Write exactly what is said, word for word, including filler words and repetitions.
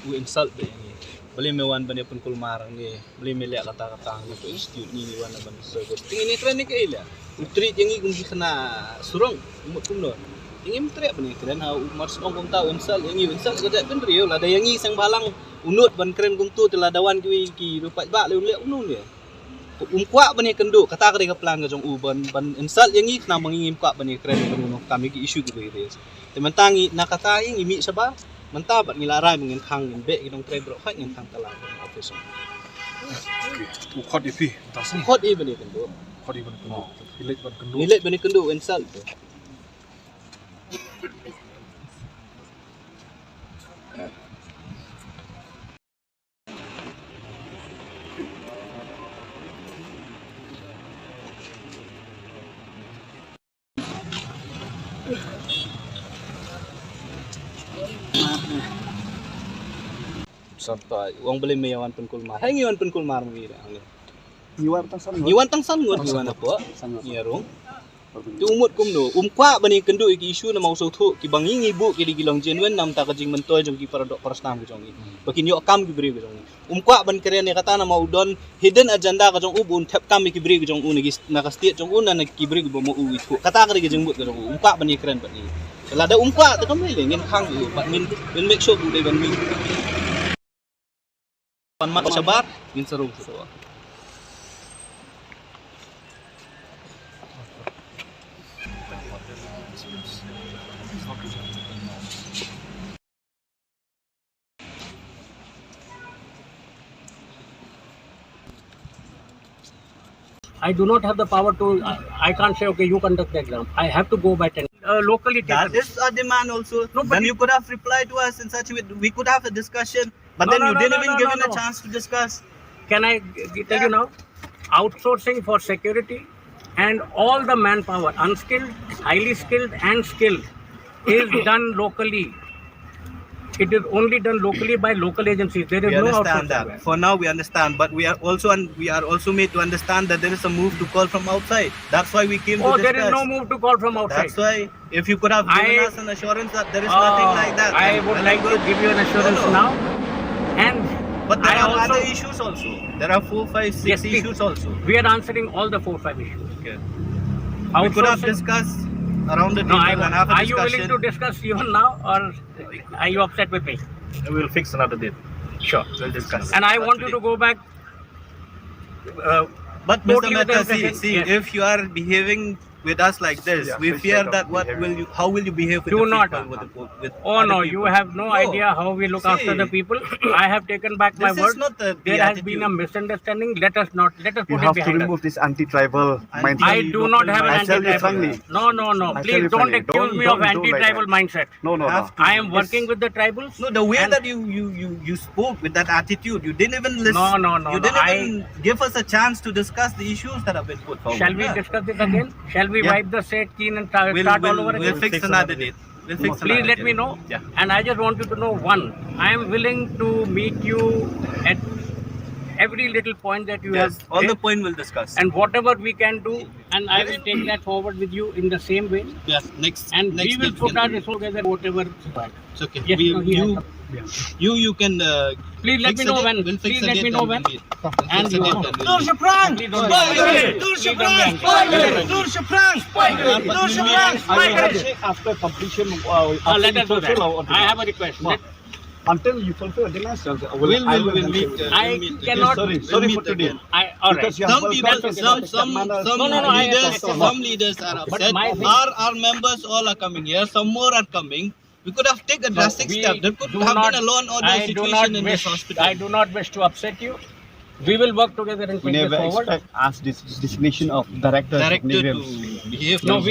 U insult beit ïa ngi. Balei me wan ban ïa pynkulmar ïa ngi? Balei me leh kata kata ïa ngi? Institute ngi, ngi wan ban serve. Te ngi kren ïa kaei leh? U treat ïa ngi kum ki khynnah surok, mut kumno? Te ngim treh ban ïa kren ha u, mar shu ong kumta u insult ïa ngi, u insult ka jaitbynriew. Lada ïa ngi seng bhalang u nud ban kren kumtu, te lada wan kiwei ki riewpaidbah leh, un leh kumno leh? Um kwah ban ïakynduh, kata ka dei ka plan ka jong u ban, ban insult ïa ngi, khnang ba ngi ngim kwah ban ïakren ïa kano kano ka kam, ïa ki issue kiba i raise. Te mynta ngi, na kata hi ngi mih shabar, mynta bad ngi la rai ba ngin khang, ngin beh ki nongtrei baroh khoit, ngin khang kylla ha office. U khot ïa phi mynta sngi? U khot ïa ban ïakynduh. U khot ïa ban kynduh. Ngi leit ban kynduh. Ngi leit ban ïakynduh, insult. Sampai, u ong balei me ïa wan pynkulmar. Hai ngi wan pynkulmar ma ngi. Ngi wan tang san ngut. Ngi wan tang san ngut, ngi wan hapoh. San ngut. Ngi ïa rung. Te u mut kumno, um kwah ban ïakynduh ïa ki issue namar u sngewthuh kiba ngi ngi buh ki dei ki long genuine namar ka jingmyntoi jong ki paradoh parasnam ka jong ngi. Ba kin ïoh kam ki briew ka jong ngi. Um kwah ban kren ïa kata namar u don hidden agenda ka jong u ba un thep kam ïa ki briew ka jong u na ki, na ka state jong u, na, na ki briew kiba ma u ithuh. Kata ka dei ka jingmut ka jong u. Um kwah ban ïakren bad ngi. Lada um kwah te kam lei lei, ngin khang ïa u bad ngin, we'll make sure ba u dei ban mih. Pan mat shabar, ngin sa rung shuwa. I do not have the power to, I, I can't say, "Okay, you conduct the exam." I have to go by ten. Uh, locally taken. That is a demand also. No, but then you could have replied to us in such a way. We could have a discussion, but then you didn't even give in a chance to discuss. Can I g-, g-, tell you now? Outsourcing for security and all the manpower, unskilled, highly skilled and skilled, is done locally. It is only done locally by local agencies. There is no outsourcing. We understand that. For now, we understand, but we are also un-, we are also made to understand that there is a move to call from outside. That's why we came to discuss. Oh, there is no move to call from outside. That's why, if you could have given us an assurance that there is nothing like that, I would like to give you an assurance now. And but there are other issues also. There are four, five, six issues also. We are answering all the four, five issues. Okay. We could have discussed around the table and have a discussion. No, are you willing to discuss even now, or are you upset with me? We'll fix another date. Sure. We'll discuss. And I want you to go back, uh, but Mister Mehta, see, if you are behaving with us like this, we fear that what will you, how will you behave with the people, with the, with other people? Oh no, you have no idea how we look after the people. I have taken back my word. There has been a misunderstanding. Let us not, let us put it behind us. You have to remove this anti-tribal mindset. I do not have an anti-tribal. No, no, no. Please don't accuse me of anti-tribal mindset. No, no, no. I am working with the tribals. No, the way that you, you, you, you spoke with that attitude, you didn't even listen. No, no, no, no. You didn't even give us a chance to discuss the issues that have been put forward. Shall we discuss this again? Shall we wipe the slate clean and start, start all over again? We'll fix another date. We'll fix another date. Please let me know. Yeah. And I just want you to know, one, I am willing to meet you at every little point that you have. Yes, all the point we'll discuss. And whatever we can do, and I will take that forward with you in the same way. Yes, next. And we will put our resources together, whatever required. It's okay. Yes, you, you, you can, uh, please let me know when. We'll fix a date and we'll meet. And you. Dur Shaphrang! Dur Shaphrang! Dur Shaphrang! Dur Shaphrang! After completion, uh, let us do that. I have a request. Until you fulfill the demands, uh, we'll, we'll, we'll meet, uh, I cannot. Sorry, sorry for today. I, all right. Some people, some, some, some leaders, some leaders are upset. Our, our members all are coming here. Some more are coming. We could have taken a drastic step. There could have been a law and order situation in this hospital. I do not wish to upset you. We will work together and take this forward. We never expect as this designation of director to behave. No, we